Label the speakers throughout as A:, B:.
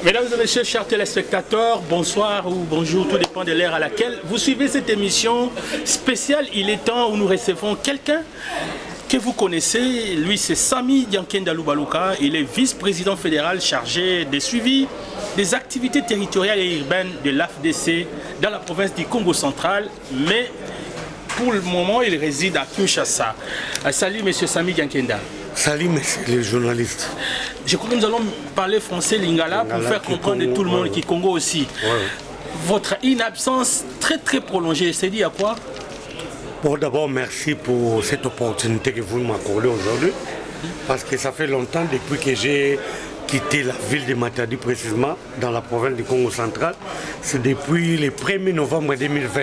A: Mesdames et messieurs, chers téléspectateurs, bonsoir ou bonjour, tout dépend de l'heure à laquelle vous suivez cette émission spéciale. Il est temps où nous recevons quelqu'un que vous connaissez. Lui, c'est Sami Diankenda Lubaluka. Il est vice-président fédéral chargé des suivis des activités territoriales et urbaines de l'AFDC dans la province du Congo central. Mais pour le moment, il réside à Kinshasa. Salut, monsieur Sami Diankenda.
B: Salut, monsieur les journalistes.
A: Je crois que nous allons parler français lingala, pour faire comprendre tout le monde qui Congo aussi. Votre inabsence très très prolongée, c'est dit à quoi?
B: Bon, d'abord, merci pour cette opportunité que vous m'accordez aujourd'hui. Parce que ça fait longtemps depuis que j'ai quitté la ville de Matadi, précisément, dans la province du Congo central. C'est depuis le 1er novembre 2020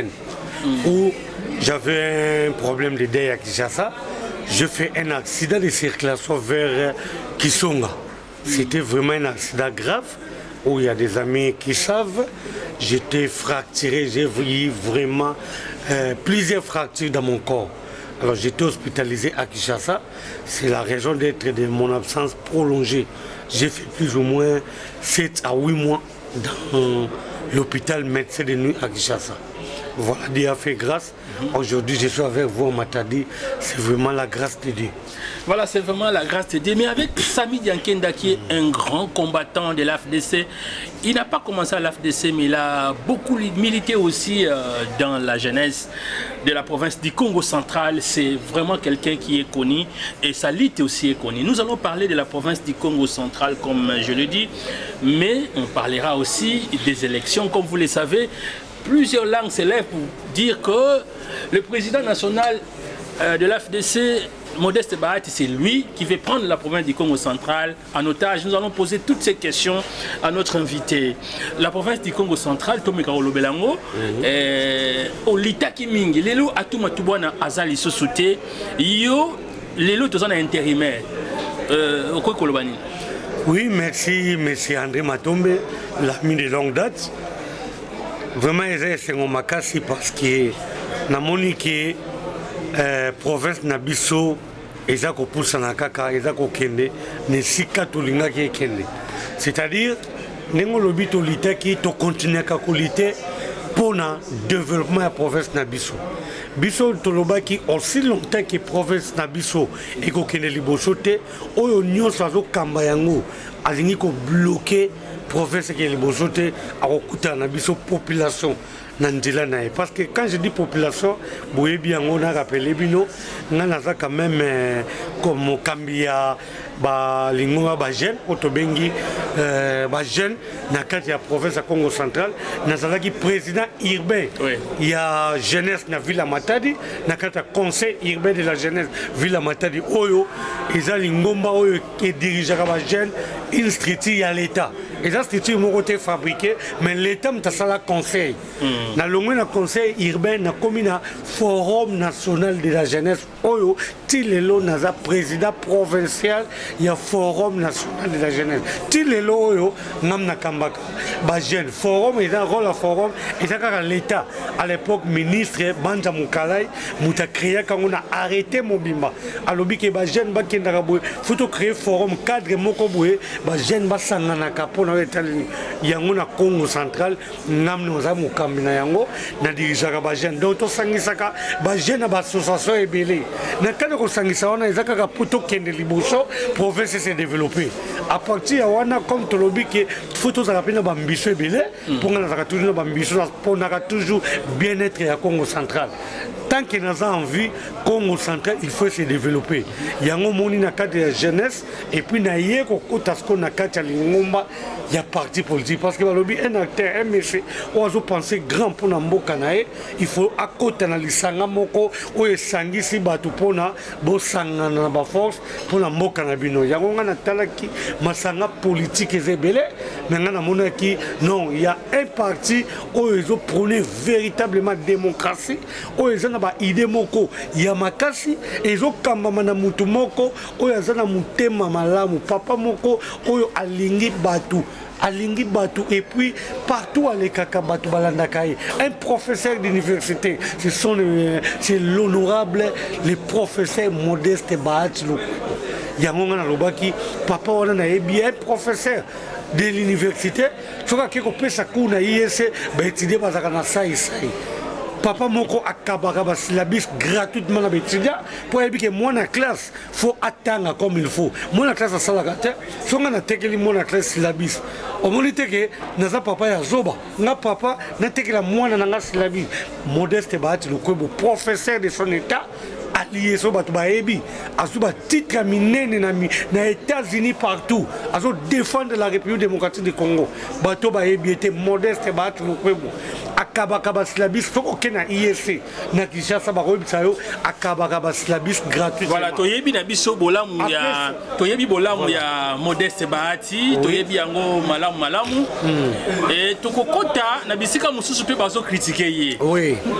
B: où j'avais un problème de deuil à Kinshasa. Je fais un accident de circulation vers Kisonga. C'était vraiment un accident grave où il y a des amis qui savent. J'étais fracturé, j'ai eu vraiment plusieurs fractures dans mon corps. Alors j'étais hospitalisé à Kinshasa. C'est la raison d'être de mon absence prolongée. J'ai fait plus ou moins 7 à 8 mois dans l'hôpital médecin de nuit à Kinshasa. Voilà, Dieu a fait grâce. Aujourd'hui, je suis avec vous, Matadi. C'est vraiment la grâce de Dieu.
A: Voilà, c'est vraiment la grâce de Dieu. Mais avec Sami Diankenda, qui est un grand combattant de l'AFDC, il n'a pas commencé à l'AFDC, mais il a beaucoup milité aussi dans la jeunesse de la province du Congo central. C'est vraiment quelqu'un qui est connu et sa lutte aussi est connue. Nous allons parler de la province du Congo central, comme je le dis, mais on parlera aussi des élections. Comme vous le savez, plusieurs langues s'élèvent pour dire que le président national de l'AFDC, Modeste Bahati, c'est lui qui veut prendre la province du Congo central en otage. Nous allons poser toutes ces questions à notre invité. La province du Congo central, Tomeka Olobelango, Olitaki Mingi, lelo Atou Matubuana Azali Sosute, yo, lelo tozana intérimaire. Okoki koloba nini?
B: Oui, merci, monsieur André Matombe, l'ami de longue date. Vraiment, c'est un makasi parce que namoni ke province na biso eza kopusana kaka, eza kokende na esika tolingaki ekende. C'est-à-dire ndenge olobi tolitaki, tokontinuaka kolite mpona développement ya province na biso. Biso tolobaki aussi longtemps que province na biso ekokende liboso te, oyo nyonso azokamba yango alingi kobloke province ekende liboso te, akokutana na biso population na nzela na ye. Parce que quand je dis population, boyebi yango na rappelé bino, nga naza quand même comme mokambi ya ba lingonga ba jeune, oyo tobengi ba jeune na kati ya province ya Congo central. Nazalaki président urbain ya jeunesse na ville ya Matadi, na kati ya conseil urbain de la jeunesse ville ya Matadi, oyo eza lingomba oyo edirigeaka ba jeune, une structure ya l'État. Eza structure moko te fabriquée, mais l'État moto asala conseil. Na longwe na conseil urbain, na komi na forum national de la jeunesse oyo ti lelo naza président provincial ya forum national de la jeunesse. Ti lelo oyo ngam na kambaka ba jeune forum eza rôle ya forum eza kaka l'État. À l'époque ministre Banza Mukalay moto a créé kango na arrêté mobimba, alobi ke ba jeune bakendaka boye, faut to créer forum cadre moko boye ba jeune basanganaka mpona oyo etali yango na Congo central. Ngam naza mokambi na yango, na dirigeaka ba jeune. Donc tosangisaka ba jeune na ba association ebele. Na kati ya kosangisa wana eza kaka po tokende liboso, province se développer. À partir ya wana, comme tolobi ke faut tozala mpe na ba ambition ebele, mpo nga nazalaka toujours na ba ambition, naponaka toujours bien-être ya Congo central. Tant que naza en vie, Congo central, il faut se développer. Yango moni na cadre ya jeunesse, et puis na ye kokota siko na kati ya lingomba ya parti politique. Parce que balobi un acteur, un monsieur, oyo azo penser grand mpona mboka na ye, il faut akota na lisanga moko oyo esangisi bato mpona bosangana na ba force mpona mboka na bino. Yango nga natalaki masanga politique eza ebele, mais nga namonaki non, il y a un parti oyo ezo prôner véritablement démocratie, oyo eza na ba idée moko ya makasi, ezokambama na mutu moko oyo aza na motema malamu, papa moko oyo alingi bato, alingi bato, et puis partout alekaka bato balandaka ye. Un professeur d'université, c'est l'honorable le professeur Modeste Bahati Lukwebo. Yango nga nalobaki papa wana nayebi un professeur. De l'université, soki ake kopesa cours na ISC, baétudiant bazalaka na saisai. Papa moko akabaka basyllabus gratuitement na baétudiant mpo ayebi ke mwana classe faut atanga comme il faut. Mwana classe asalaka te. So nga natekeli mwana classe syllabus, omoni te ke naza papa ya zoba? Nga papa natekela mwana na nga syllabus? Modeste Bahati Lukwebo, professeur de son état, alie so bato bayebi, azwi batitre ya minene na États-Unis, partout azodéfendre la République démocratique du Congo. Bato bayebi ete Modeste Bahati Lukwebo akabaka basyllabus. Soki oke na ISC na Kinshasa, bakoyebisa yo akabaka basyllabus gratuit.
A: Voilà, toyebi na biso bolamu ya, toyebi bolamu ya Modeste Bahati, toyebi yango malamu malamu. E tokokota na bisika mosusu mpe bazocritiquer ye.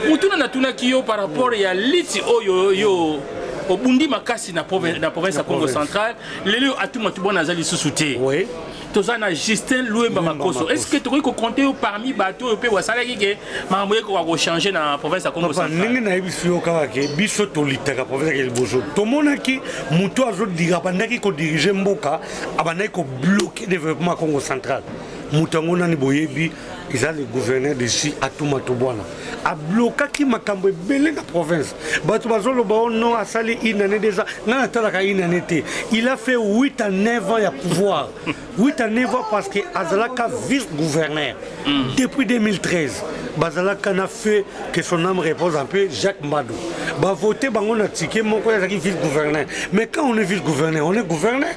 A: Mutuna natunaki yo par rapport ya lutte oyo yo obundi makasi na province ya Congo Central. Lelo oyo Atou Matubuana aza lisusu te. Toza na Justin Luemba Makoso. Est ce que tokoki kocompter yo parmi bato oyo mpe basalaki ke makambo ekoka kochanger na province ya Congo Central?
B: Ndenge nayebisi yo kaka ke biso tolitaka province ya liboso, tomonaki moto azodira, abandaki kodiriger mboka, abandaki kobloquer développement ya Congo Central. Moto yango nani? Boyebi, eza le gouverneur déchu Atou Matubuana. Ablokaki makambo ebele na province. Bato bazoloba o non, asali une année déjà. Ngai natalaka une année te. Il a fait 8 à 9 ans ya pouvoir, 8 à 9 ans, parce que azalaka vice gouverneur depuis 2013. Bazalaka na fait, que son âme repose un peu, Jacques Mbadu. Bavote bango na ticket moko, azalaki vice gouverneur. Mais quand on est vice gouverneur, on est gouverneur.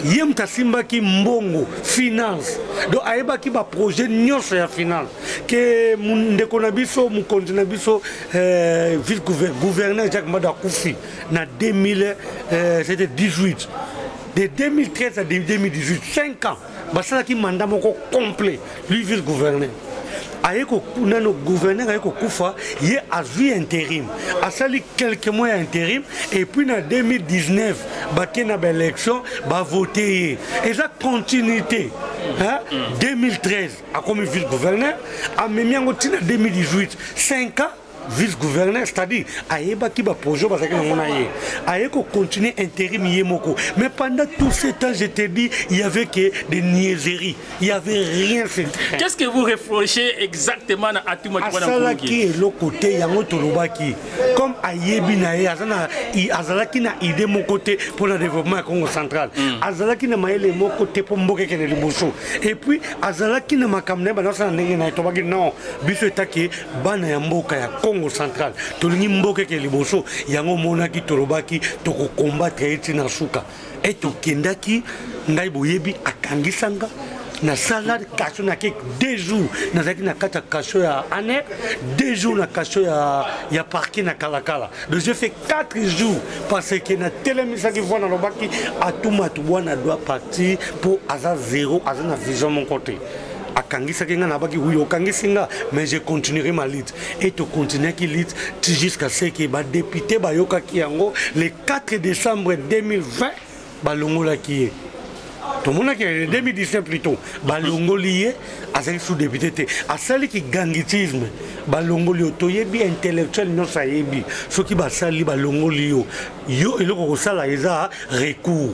B: Ye moto asimbaki mbongo, finance, donc ayebaki baprojet nyonso ya finance. Ke ndeko na biso, mokonzi na biso, vice gouverneur Jacques Mbadu akufi na 2000, c'était 18, de 2013 à 2018, 5 ans basalaki mandat moko complet. Lui, vice gouverneur, aye nano gouverneur aye kokufa, ye azwi intérim, asali quelques mois ya intérim et puis na 2019 bake na baélection, bavote ye. Eza continuité, hein? 2013 akomi vice gouverneur, amemi yango ntina 2018, 5 ans vice-gouverneur, c'est-à-dire ayebaki baprojet bazalaki nango na ye. Aye kocontinue intérim ye moko. Mais pendant tout ce temps, je te dis, il y avait que des niaiseries, il y avait rien.
A: Qu'est-ce que vous reprochez exactement na Atou
B: Asalaki eloko te. Yango tolobaki, comme ayebi na ye, azalaki na idée moko te mpo na développement ya Congo Central, azalaki na mayele moko te mpo mboka ekende liboso, et puis azalaki na makambo na ye bandosala ndenge na ye. Tobaki non, biso etaki bana ya mboka ya Congo Central, tolingi mboka eke liboso. Yango omonaki tolobaki tokokombattre ye ntina suka. E tokendaki, ngai boyebi, akangisanga, nasala cachot, nake 2 jours, nazalaki na kati ya cachot ya ANR, 2 jours na cachot ya parquet na Kalakala. Donc j'ai fait 4 jours parce que natelemisaki voix, nalobaki Atou Matubuana doit partir mpo aza zéro, aza na vision moko te. Akangisaki nga, nabaki oui, okangisi nga, mais je continuerai ma lutte. Et tocontinuaki lutte jusqu'à ce que badéputé bayokaki yango. Le 4 décembre 2020 balongolaki ye. Tomonaki 2019 plutôt, balongoli ye, azalaki sous député te. Asaliki gangitisme, balongoli yo. Toyebi, intellectuel nyonso ayebi, soki basali balongoli yo, yo eloko kosala eza recours.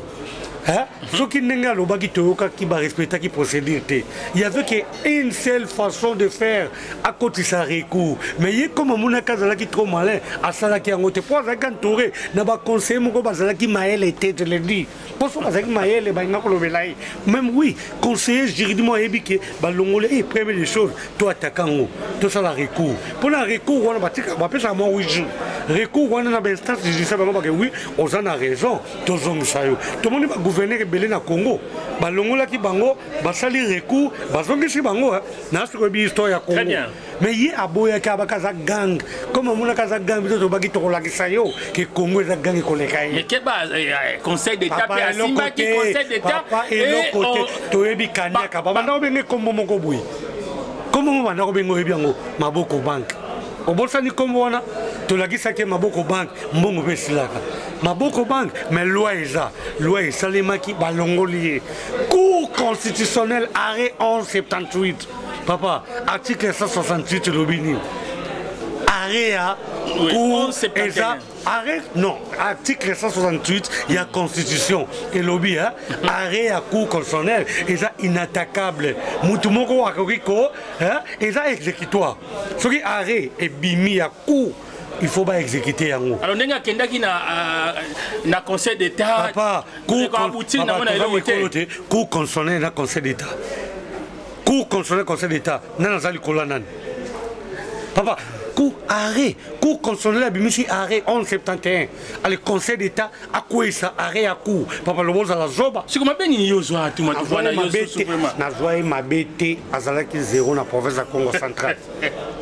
B: Soki ndenge alobaki, toyokaki, barespectaki procédure te. Il y avait que une seule façon de faire, akotisa recours. Mais ye, comme amonaki azalaki trop malin, asalaki yango te, mpo azalaki entouré na baconseiller moko bazalaki mayele te. Je le dis, mpo soki bazalaki mayele, balinga kolobela ye même. Oui, conseiller juridiquement ayebi ke balongoli e, première des choses to ataka yango, tosala recours. Mpona recours wana batika, bapesaka mwa 8 jours. Recours wana na bainstance judiciaire, bango bake oui, oza na raison, tozongisa yo. Tomoni bagouverneur ebele na Congo, balongolaki bango, basali recours, bazongisi bango. Na soki oyebi histoire ya Congo. Mais ye aboyaki, abaka aza gang. Comme amonaki aza gang, biso tobaki tokolakisa yo ke Congo eza gang ekoleka ye.
A: Keba, Conseil d'État mpe asimbaki Conseil d'État.
B: Eloko te. Toyebi kaniaka, babanda kobenge kombo moko boye, kombo moko banda kobenga, oyebi yango, Maboko Banque. Obosani kombo wana? Tolakisaki Maboko Banque, mbongo mpe esilaka Maboko Banque. Mais loi eza loi, esalemaki, balongoli ye. Cour constitutionnelle, arrêt 1178, papa, article 168 elobi nini? Arrêt ya Cour eza arrêt, non, article 168 ya Constitution elobi, hein, arrêt ya Cour constitutionnelle eza inattaquable. Mutu moko akoki ko, hein, eza exécutoire. Soki arrêt ebimi ya Cour, il faut ba exécuter yango.
A: Alors ndenge akendaki na Conseil d'État,
B: papa, cour te, Cour constitutionnelle na Conseil d'État, Cour constitutionnelle, Conseil d'État, nani aza likolo ya nani, papa? Cour, arrêt Cour constitutionnelle abimisi arrêt 1171, ale Conseil d'État akweyisa arrêt ya Cour. Papa, lobo ozala zoba.
A: Siko mabe nini yo ozwa Atou Matubuana? Yo susu vraiment.
B: Nazwa ye mabe te, azalaki zéro na province ya Congo Central.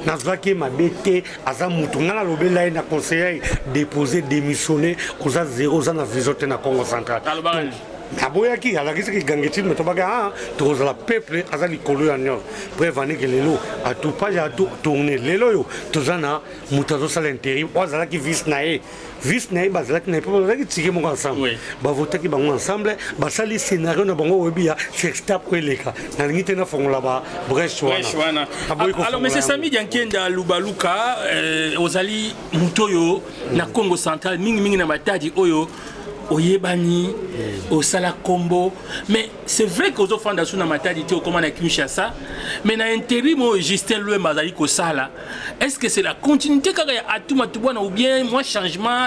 B: Nazwaki ye mabe te, aza mutu ngai nalobela ye na conseiller ye déposer, démissionner, oza zéro, oza na vision te na Congo Central. Aboyaki, alakisaki gangetine, me tobaki a tokozala peuple aza likolo ya nyonso. Preuve aneke lelo Atou page Atou tourne. Lelo oyo toza na moto azosala intérim oyo azalaki vice na ye. Vice na ye bazalaki na ye mpo bazalaki tike moko ensemble, bavotaki bango ensemble, basali scénario na bango. Oyebi ya sextape oyo eleka, nalingi te nafongola ba brèche
A: wana. Alors, monsieur Sami Diankienda Lubaluka, ozali moto oyo na Congo Central, mingimingi na Matadi oyo oyebani, osala kombo. Mais c'est vrai que ozofanda su na Matadi te, okóma na Kinshasa. Mais na intérim oyo Justin Lwemba azali kosala, est ce que c'est la continuité kaka ya Atou Matubuana ou bien mwa changement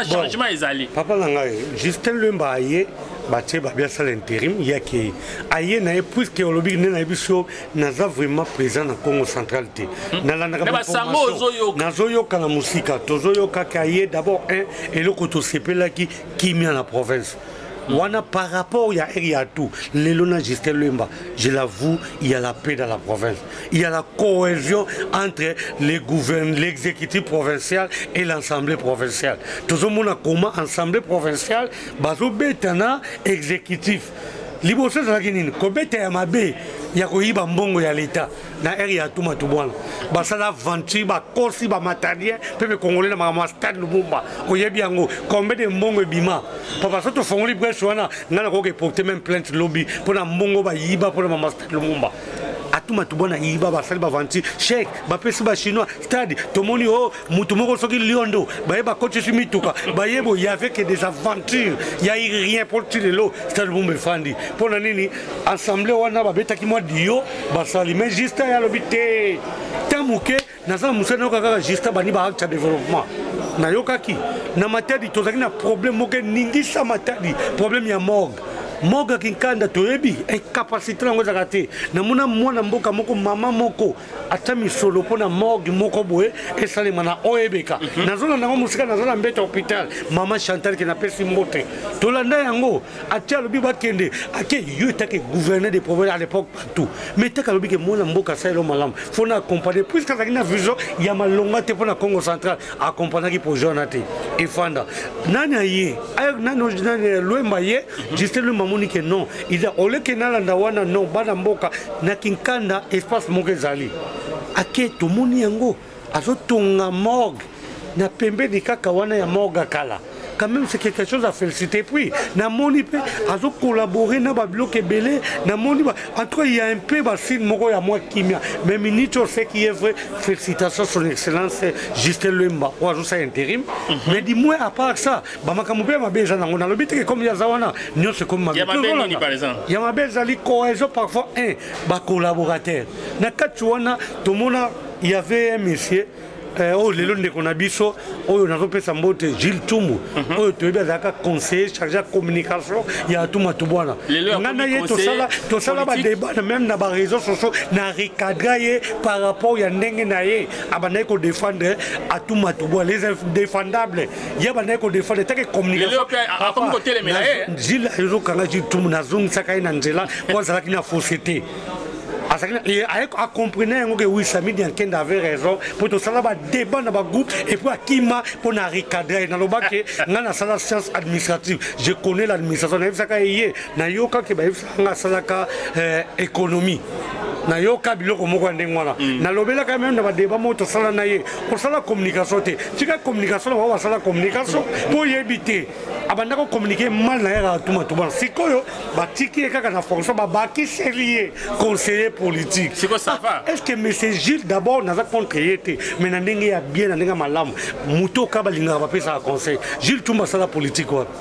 A: ezali?
B: Papa na ngai, Justin Lwemba aye, batie babi asala intérim, ye akei, aye na ye. Puisque olobi nde nayebi so naza vraiment présent na Congo Central te, nalandaka, nazoyoka na mosika. Tozoyokaka aye d'abord un eloko tosepelaki, kimia na province wana par rapport ya ère ya tout. Lelo na Justin Lwemba, je l'avoue, il y a la paix dans la province, il y a la cohésion entre les gouverne l'exécutif provincial et l'Assemblée provinciale. Tozomona comment Assemblée provinciale bazobeta na exécutif. Liboso ezalaki nini? Kobeta ya mabe ya koyiba mbongo ya leta. Na ère ya Atou Matubuana, basala aventure, bakosi bamatadien mpe bekongole na makambo ya stade Lumumba. Oyebi yango, combien de mbongo ebima, papa? So tofongoli brèche wana, ngai nakoki porter même plainte lobi mpo na mbongo bayiba mpo na mama stade Lumumba. Atou Matubuana yiba, basali baventure, chèque bapesi Bachinois, stade tomoni o mutu moko soki liondo baye bakotisi mituka bayebo. Y avait que des aventures, y a eu rien. Mpo ti lelo stade Lumumba efandi. Mpo na nini? Assemblée wana babetaki mwa dio, basali. Mais Justin ye alobi te, ta moke naza na mosala. Nayoka kaka Justin bandi baacte ya développement. Nayokaki na Matadi tozalaki na problème moko eningisa Matadi, problème ya morgue. Morgue ya Kinkanda, toyebi incapacité nango ezalaka te. Namona mwana mboka moko, mama moko ata misolo mpo na morgue moko boye esalema na oyebeka. Nazolanda yango mosika, naza na mbeto ya hôpital. Mama Chantal ke napesi mbote, tolanda yango. Atia alobi bakende ake yo etake gouverneur de province à l'époque partout, mais taka alobi ke mwana mboka asalelo malamu, fo na accompagner, puisque azalaki na vision ya malonga te mpo na Congo Central. Accompagnaki projet wana te, efanda. Nani aye? Nani, nani? Lwemba ye, Justin Lwemba amoni ke non, ida oleke nalanda wana. Non, bana mboka na Kinkanda, espace moko ezali, ake tomoni yango, azotonga morgue na pembeni kaka wana ya morgue kala. Quand même, c'est quelque chose à féliciter. Puis namoni mpe azocollaborer na babiloko ebele. Namoni, en tout cas, il y a un peu basigne moko ya mwa kimia. Mais minute oyo, ce qui est vrai, félicitations son excellence Justin Lwemba oyo azosala intérim. Mais du moins, à part ça, bamakambo mpe ya mabe eza nango. Nalobi teke comme yaza wana nyonso ekomi mabe. Ya mabe ezali cohésion parfois, un bacollaborateur na kati wana. Tomona, il y avait un monsieur oyo lelo ndeko na biso oyo nazopesa mbote, Gilles Tumbu, oyo toyebi azalaka conseiller chargé ya communication ya Atou Matubuana. Ngai na ye tosala badébat même na baréseaux sociaux, na recadra ye par rapport ya ndenge na ye abandaki kodéfendre Atou Matubuana, les indéfendables. Ye abandaki kodéfendre take communication. Gilles ezokanga, Gilles Tumbu, nazongisaka ye na nzela po azalaki na fausseté, acomprene yango ke oui, Sami Diankenda avait raison, mpo tosala badébat na bagroupe et puis akima mpo na recadre. Nalobaki ngai nasala science administrative, je connais l'administration. Nayebisaka ye, nayokaki bayebisaka nga asalaka économie. Nayoka biloko moko ya ndenge wana. Nalobelaka même na badeba moko tosala na ye, kosala communication te, tika communication na bango, basala communication mpo oyebi te. Abanda kocommuniquer mal na ye kaka tuma tuma. Sikoyo batiki ye kaka na fonction, babakiseli ye conseiller politique.
A: Siko ça va?
B: Est ce que monsieur Gilles, d'abord naza contre ye te, mais na ndenge ya bien, na ndenge ya malamu, moto oka balingaka bapesaka conseil. Gilles Tumba asala politique wapi?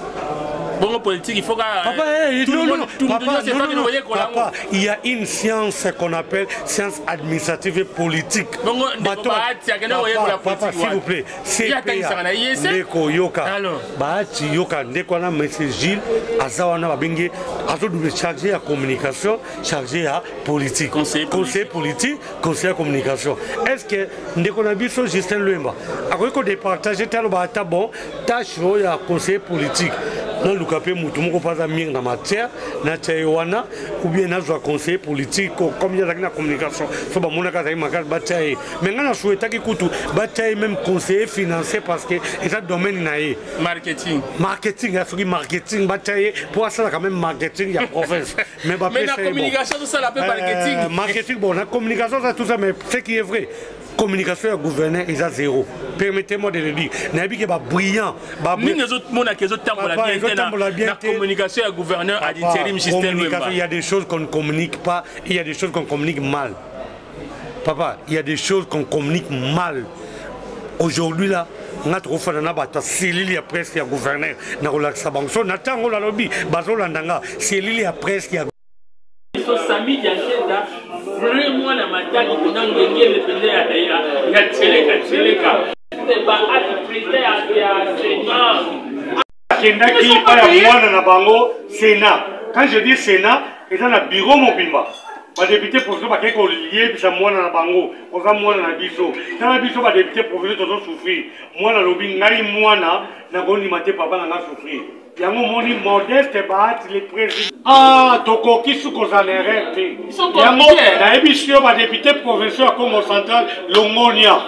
A: Bongo politique, il faut que
B: Papa, hey, non, non, papa, non, non, non, papa, il y a une science qu'on appelle science administrative et politique.
A: Bongo
B: papa, papa, s'il vous plaît, CPA, ndeko yoka, Bahati yoka, ndeko wana monsieur Gilles, aza wana babengi, azo double chargé ya communication, chargé ya politique.
A: Conseiller
B: conseiller politique, conseiller ya communication. Est-ce que ndeko na biso Justin Luemba akoki ko départager te, aloba ata bon tâche oyo ya conseiller politique, naluka mpe motu moko mpo aza mingi na matière, natia ye wana, ou bien nazwa conseiller politique comme ye azalaki na communication, so bamonaka azalaki makasi, batia ye. Mais ngai nasouhaitaki kutu batia ye même conseiller financier, parce que eza domaine na ye.
A: Marketing.
B: Marketing ya soki marketing, batia ye mpo asala quand même marketing ya province.
A: Mais mais na communication tosala mpe marketing.
B: Marketing, bon, na communication ça, tout ça. Mais ce qui est vrai, communication ya gouverneur eza zéro, permettez-moi de le dire. Nayebi ke babrillant.
A: Nini ezomonaka ezotambola bien te na communication ya gouverneur ad intérim Justin Luemba?
B: Il y a des choses qu'on ne communique pas et il y a des choses qu'on communique mal. Papa, il y a des choses qu'on communique mal. Aujourd'hui là, nga tokofanda na bato ya cellule ya presse ya gouverneur, na kolakisa bango so na ntango nalobi, bazolanda nga, cellule ya presse ya
A: Biso Sami Diankenda, vrai mwana Matadi mpena, ngengele mpenza ya tseleka tseleka, Bahati, président ya Sénat.
B: Akendaki epai ya mwana na bango Sénat. Quand je dis Sénat, eza na bureau mobimba, badéputé provinciaux bakei koyebisa mwana na bango: oza mwana na biso, tala biso badéputé provinciaux tozosouffrir. Mwana alobi: ngai mwana nakondima te papa na nga souffrir. Yango omoni Modeste Bahati le président. Ah, tokoki su kozala erreur te. Yango nayebisi yo, badéputé provinciaux ya Congo Central, longonia,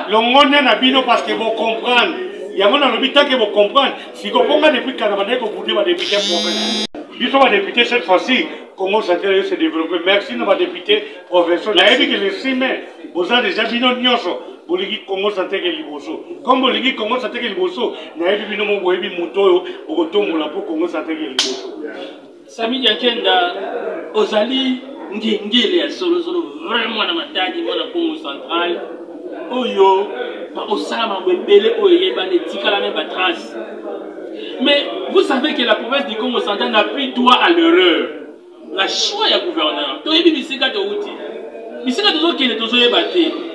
B: longonia na bino, parce que bocomprendre. Yango nalobi tant que bocomprendre siko mponga depuis kala bandaki kobouder badéputé province. Biso badéputé, cette fois-ci Congo Central ezo se développer. Merci na badéputé provinciaux. Nayebi ke le 6 mai boza déjà bino nyonso bolingi Congo Central ke liboso. Comme bolingi Congo Central ke liboso, nayebi bino mo boyebi moto oyo bokotombola mpo Congo Central ke liboso.
A: Sami Diakenda, ozali ngengele ya solosolo, vraiment mwana Matadi, mwana Congo Central oyo bakosala mambo ebele oyo eyebani, etikala même batrace. Mais vous savez que la province du Congo Central n'a plus droit à l'erreur na choix ya gouverneur. Toyebi bisika touti, bisika tozokende tozoyeba te.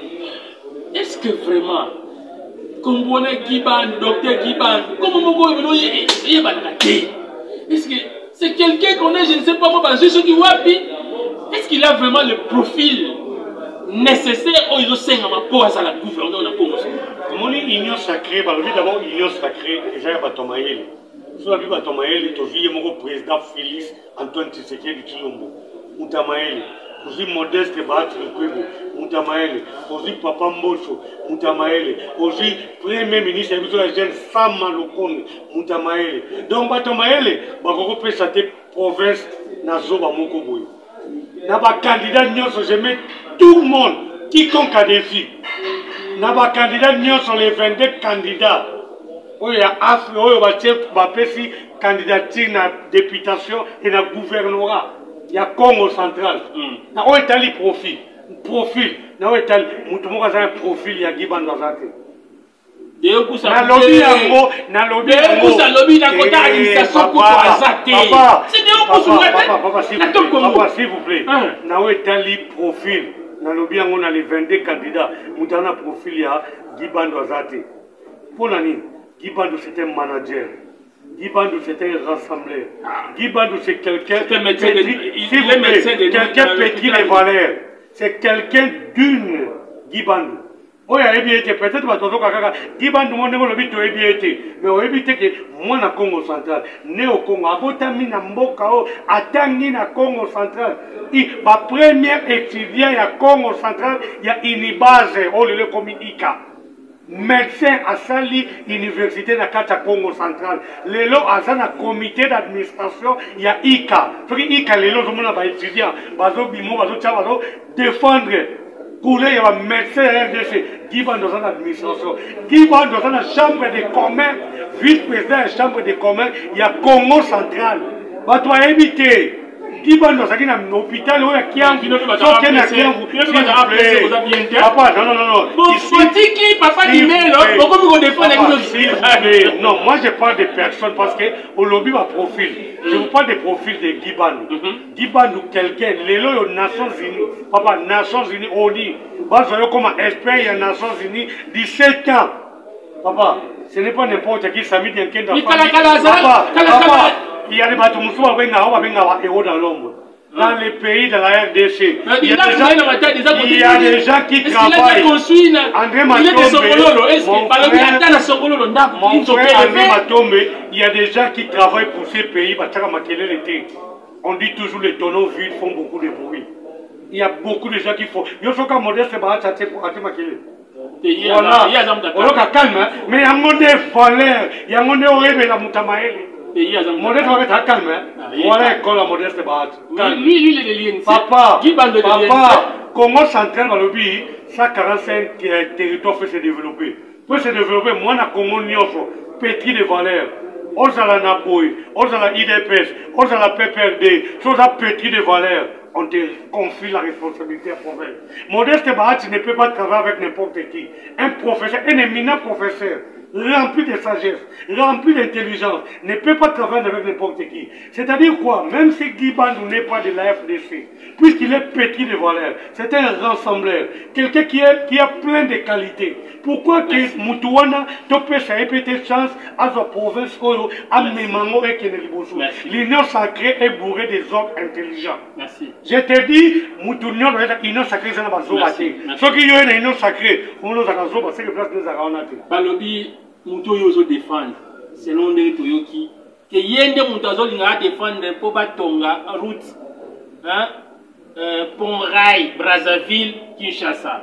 A: Est ce que vraiment kombo wana Guy Bandu, docteur Guy Bandu, kombo moko oyo bino eyebanaka te, est ce que c'est quelqu'un qu'on est, je ne sais pas moi, bazwi soki wapi, est ce qu'il a vraiment le profil nécessaire oyo ezosengama mpo azala gouverneur na Congo?
B: Omoni, union sacrée, balobi d'abord union sacrée eza ya bato ya mayele. So babi bato ya mayele, tozwi ye moko président Félix Antoine Tshisekedi Tshilombo, moto ya mayele. Ozwi Modeste Bahati Lukwebo, moto ya mayele. Ozwi papa Mboso, moto ya mayele. Ozwi premier ministre ya biso ya jeune Sama Lukonde, moto ya mayele. Donc bato ya mayele bakoki kopesa te province na zoba moko boye. Na bacandidat nyonso, je mets tout le monde, quiconque à défi, na bacandidat nyonso, les 22 candidats oyo ya afri oyo batie, bapesi candidature na députation et na gouvernorat ya Congo Central, na oyo etali profil, na oyo etali motu moko aza na profil ya Guy Bandu aza te. Nalobi yango, nalobi.
A: Yango alobi na kota administration kutu aza te.
B: Papa, s'il vous plaît, na oyo etali profil, nalobi yango, na les 22 candidats, moto aza na profil ya Guy Bandu aza te. Mpo na nini? Guy Bandu, c'est un manager. Guy Bandu, c'est un rassembleur. Guy Bandu, c'est quelqu'un quelqu'un pétri les valeurs. C'est quelqu'un d'une Guy Bandu. Oyo ayebi ye te, peut-être bato bazoka kaka Guy Bandu mo ndenge olobi, toyebi ye te, mais oyebi te ke mwana Congo Central, né au Congo, abotami na mboka oyo, atangi na Congo Central, bapremière étudiant ya Congo Central ya Unibase oyo lelo ekomi IKA. Médecin asali université na kati ya Congo Central. Lelo aza na comité d'administration ya ICA. Soki ICA lelo ozomona ba étudiants bazobimo bazotia bazo défendre couleur ya ba médecin ya RDC. Guy Bandu aza na administration. Guy Bandu aza na chambre de commerce, vice-président ya chambre de commerce ya Congo Central. Bato bayebi te. Guy Bandu azalaki na hôpital oyo ya Kiambu. Soki na Kiambu. Papa, non, non, non, non.
A: Botiki papa Dimelo, bokomi ko défendre
B: bino. Non, moi je parle de personnes parce que olobi ba profil. Je vous parle des profils de Guy Bandu. Guy Bandu quelqu'un lelo yo Nations Unies. Papa, Nations Unies ONU. Bazwa yo comme expert ya Nations Unies 17 ans. Papa, ce n'est pas n'importe qui Sami Diankenda. Papa, papa, il y a des bateaux mosusu babengaka babengaka héros dans l'ombre. Dans les pays de la RDC, il y a des gens, il y a des gens qui travaillent. André Matombe, mon frère André Matombe, il y a des gens qui travaillent pour ces pays. On dit toujours les tonneaux vides font beaucoup de bruit. Il y a beaucoup de gens qui font. Yosoka Modeste Bahati Ate Makelele. Voilà. Oyoka calme, mais yango nde valeur, yango nde oyebela moto ya mayele. Modeste babeta calme, voilà école ya Modeste Bahati. Papa, papa, Congo Central balobi 145 territoires peut se développer. Peut se développer, mwana Congo nyonso, pétri de valeur. Ozala na boye, ozala IDPS, ozala PPRD, soza pétri de valeur. On te confie la responsabilité à province. Modeste Bahati ne peut pas travailler avec n'importe qui. Un professeur, un éminent professeur, rempli de sagesse, rempli d'intelligence, ne peut pas travailler avec n'importe qui. C'est-à-dire quoi? Même si Guy Bandu n'est pas de la FDC, puisqu'il est pétri de valeur, c'est un rassembleur, quelqu'un qui a plein de qualités. Pourquoi que Mutuana topesa epete chance à sa province oyo à Memango et Keneliboso? L'union sacrée est bourrée des hommes intelligents.
A: Merci.
B: Je te dis, Mutuana union sacrée c'est la bazoba. Ce qui y a une union sacrée, on nous a zoba, c'est que place nous a on a dit.
A: Balobi Mutu oyo ozo défendre selon ndenge toyoki ke ye nde moto azolinga adefendre mpo batonga route, hein, pont rail Brazzaville Kinshasa.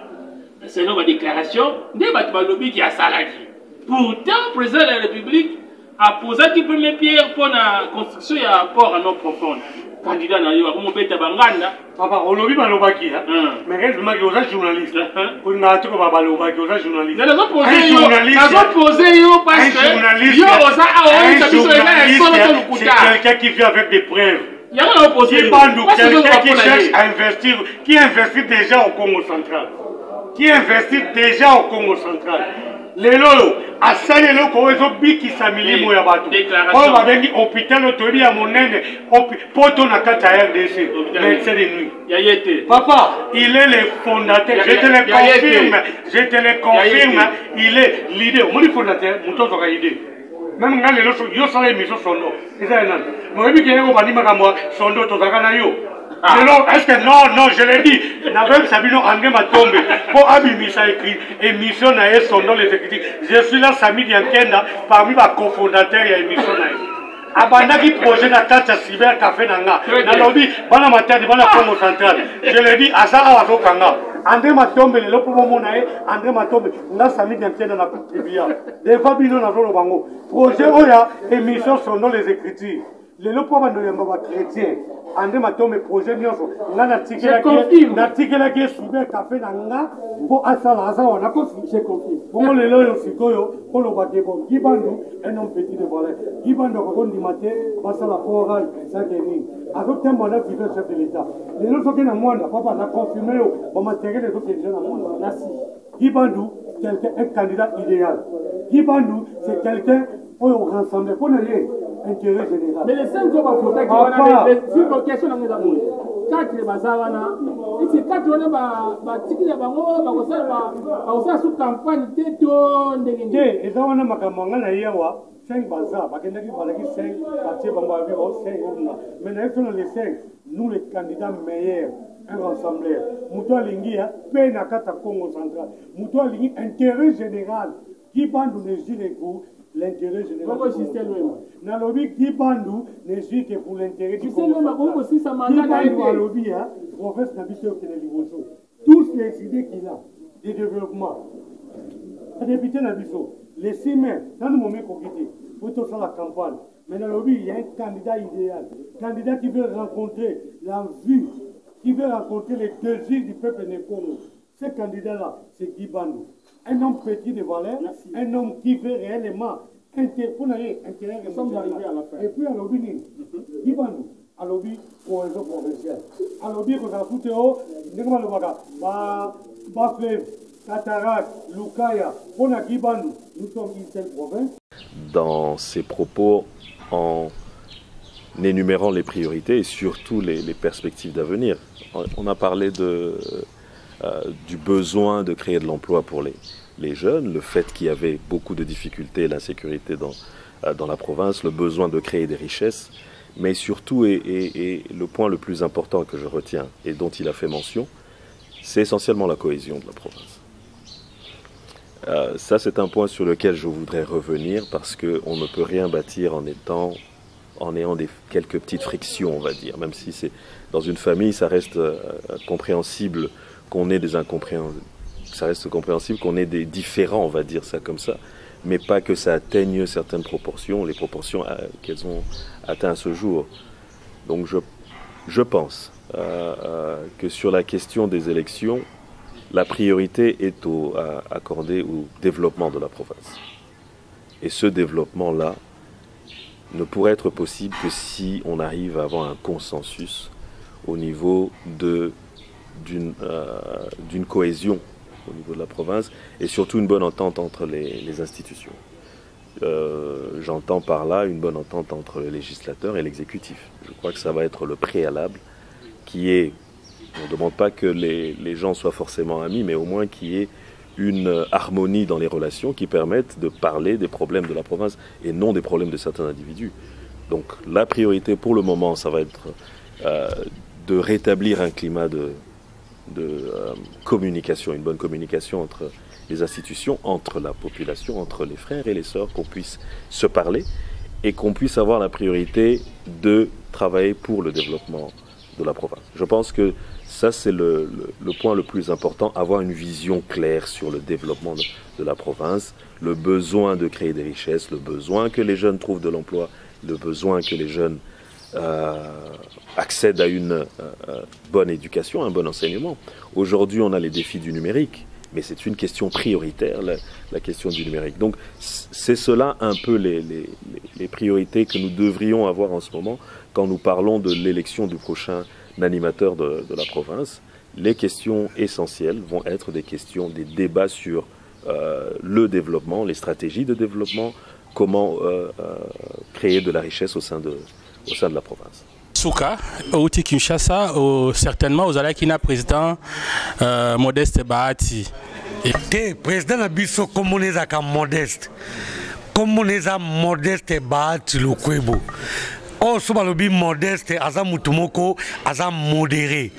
A: Selon ma déclaration nde bato balobi ki asalaki. Pourtant président de la République aposaki première pierre mpo na construction ya port en eau profonde. Candidat na yo akomobeta banganda.
B: Papa, olobi balobaki, hein? Mais reste maki oza journaliste. Olinga te ko balobaki oza journaliste.
A: Nazo poser yo, nazo poser yo parce que yo oza awa oyebisa biso eza ya solo to lokuta.
B: C'est quelqu'un qui vit avec des preuves.
A: Yango na poser yo.
B: Quelqu'un qui cherche à investir, qui investit déjà au Congo central. Qui investit déjà au Congo central. Lelo asali eloko oyo ezobikisa milimo ya bato oyo babengi hôpital oyo toyebi ya monene poto na kati ya RDC, médecin de nuit. Papa, il est le fondateur, je te le confirme, je te le confirme, il est l'idée. Omoni fondateur, moto azwaka idée. Même nga lelo yo sala émission sondo eza ya nani? Moyebi ke yeko bandi makambo ya sondo tozalaka na yo. Lelo, est-ce que non, non, je l'ai dit, nabebisa bino André Matombe mpo abimisa écrit émission na ye sondo les écrits. Je suis là Sami Diankenda parmi ba cofondateurs ya émission na ye. Abandaki projet na kati ya cyber café na nga. Nalobi bana Matadi, bana Congo Central. Je l'ai dit, aza awa azokanga. André Matombe lelo mpo bomona ye André Matombe nga Sami Diankenda na contribua devant bino nazoloba ngo projet oyo ya émission sondo les écritures. Lelo mpo bando yamba ba chrétien André Matombe projet nyonso nga natikelaki ye cyber café na nga mpo asala aza wana kosi.
A: Je confirme.
B: Bongo lelo oyo sikoyo olobake bon Guy Bandu un homme petit de valeur. Guy Bandu akokondima te basala forage sake nini azotemba na vision chef de l'État. Lelo soki na Mwanda papa na confirme yo ba matériel ezokende na Mwanda.
A: Merci.
B: Guy Bandu quelqu'un, un candidat idéal. Guy Bandu c'est quelqu'un oyo rassemble mpo na ye intérêt général.
A: Mais les 5 oyo bavotaki wana, sur question nango eza boye, 4 baza wana, esi 4 wana batiki na bango bakosala su campagne te to ndenge nini?
B: Te, eza wana makambo nga na ye awa 5 baza bakendaki bazalaki 5 batie bango babi bao 5 ona. Mais na ye biso na les 5, nous les candidats meilleurs, un rassembleur. Moto alingi ya pe na kati ya Congo central. Moto alingi intérêt général. Guy Bandu ne joue que pour l'intérêt général.
A: Bongo Justin Luemba.
B: Nalobi Guy Bandu ne joue que pour l'intérêt du
A: Justin
B: Congo
A: Luemba,
B: central.
A: bongo sisa mandat
B: Guy
A: na ye
B: Bandu
A: te.
B: alobi, hein, province na biso okende liboso. Tous les idées qu'il a de développement. Badéputé na biso, le 6 mai, nanu momi ekoki te po tosala campagne, mais nalobi, il y a un candidat idéal, candidat qui veut rencontrer la vue, qui veut rencontrer les désirs du peuple ne Congo. Ce candidat là, c'est Guy Bandu, un homme petit de valeur. Merci. Un homme qui veut réellement mpona ye intérêt.
C: Nous sommes arrivés à la fin.
B: Et puis alobi nini? Guy Bandu alobi cohésion provinciale, alobi kozala fute o ndenge balobaka bafleuve, cataracte, Lukaya. Mpona Guy Bandu, nous sommes une seule province.
D: Dans ses propos, en énumérant les priorités et surtout les perspectives d'avenir. On a parlé du besoin de créer de l'emploi pour les jeunes, le fait qu'il y avait beaucoup de difficultés, l'insécurité dans la province, le besoin de créer des richesses, mais surtout, et le point le plus important que je retiens et dont il a fait mention, c'est essentiellement la cohésion de la province. Ça, c'est un point sur lequel je voudrais revenir parce qu'on ne peut rien bâtir en ayant quelques petites frictions, on va dire. Même si c'est dans une famille, ça reste compréhensible qu'on ait des incompréhensions, ça reste compréhensible qu'on ait des différends, on va dire ça comme ça, mais pas que ça atteigne certaines proportions, les proportions qu'elles ont atteint à ce jour. Donc je pense que sur la question des élections, la priorité est accordée au développement de la province. Et ce développement-là ne pourrait être possible que si on arrive à avoir un consensus au niveau d'une cohésion au niveau de la province et surtout une bonne entente entre les institutions. J'entends par là une bonne entente entre le législateur et l'exécutif. Je crois que ça va être le préalable qui est, on ne demande pas que les gens soient forcément amis, mais au moins qu'il y ait une harmonie dans les relations qui permettent de parler des problèmes de la province et non des problèmes de certains individus. Donc la priorité pour le moment, ça va être de rétablir un climat de communication, une bonne communication entre les institutions, entre la population, entre les frères et les sœurs, qu'on puisse se parler et qu'on puisse avoir la priorité de travailler pour le développement de la province. Je pense que ça, c'est le point le plus important, avoir une vision claire sur le développement de la province, le besoin de créer des richesses, le besoin que les jeunes trouvent de l'emploi, le besoin que les jeunes accèdent à une bonne éducation, un bon enseignement. Aujourd'hui, on a les défis du numérique, mais c'est une question prioritaire, la question du numérique. Donc, c'est cela un peu les priorités que nous devrions avoir en ce moment quand nous parlons de l'élection du prochain animateur de la province. Les questions essentielles vont être des questions, des débats sur le développement, les stratégies de développement, comment créer de la richesse au sein de la province.
A: Suka, outi Kinshasa, certainement ozalaki na président Modeste Bahati.
B: Te, président na biso kombo ezalaka Modeste. Kombo eza Modeste Bahati Lukwebo. Oyo so balobi Modeste, aza mutu moko aza modéré,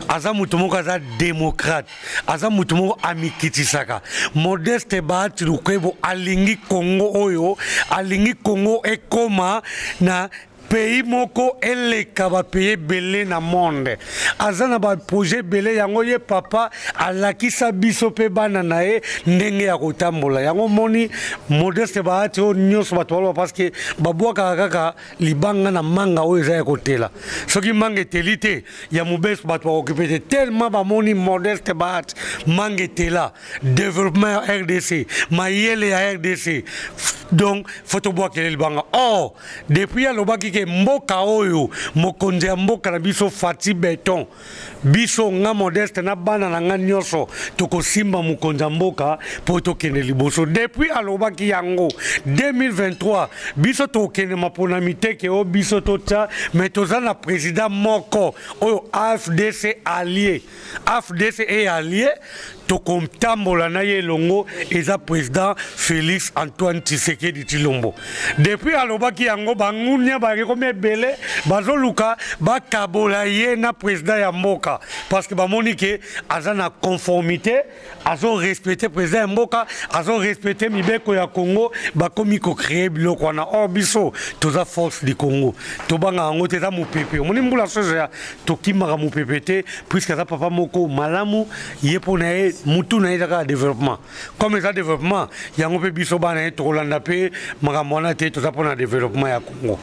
B: aza mutu moko aza démocrate, aza mutu moko amikitisaka. Modeste Bahati Lukwebo alingi Congo oyo, alingi Congo ekoma na pays moko eleka ba pays ebele na monde. Aza na ba projet ebele, yango ye papa alakisa biso mpe bana na ye ndenge ya kotambola. Yango moni Modeste Bahati oyo nyonso bato baloba, parce que babwakaka kaka libanga na manga oyo eza ya kotela. Soki manga eteli te ya mobeso, bato bakokipe te. Tellement bamoni Modeste Bahati, manga etela, développement ya RDC, mayele ya RDC, donc faut tobwakele libanga. Or depuis alobaki ke mboka oyo, mokonzi ya mboka na biso Fatshi Béton, biso nga Modeste na bana na nga nyonso tokosimba mokonzi ya mboka mpo tokende liboso. Depuis alobaki yango 2023, biso tokende maponami te ke oyo biso totya, mais toza na président moko oyo AFDC allié, AFDC e allié, tokotambola na ye elongo, eza président Félix Antoine Tshisekedi Tshilombo. Depuis alobaki yango, bangunia bakomi ebele, bazoluka bakabola ye na président ya mboka, parce que bamoni ke aza na conformité, azo respecte président ya mboka, azo respecte mibeko ya Congo. Bakomi kocréer biloko wana. Or biso toza force du Congo, tobanga yango te. Eza mopepe, omoni mbula soso ya tokimaka mopepe te, puisque aza papa moko malamu ye mpo na ye. Mutu na ye eza kaka développement. Comme eza développement yango, mpe biso bana ye tokolanda mpe makambo wana te. Toza mpona développement ya Congo.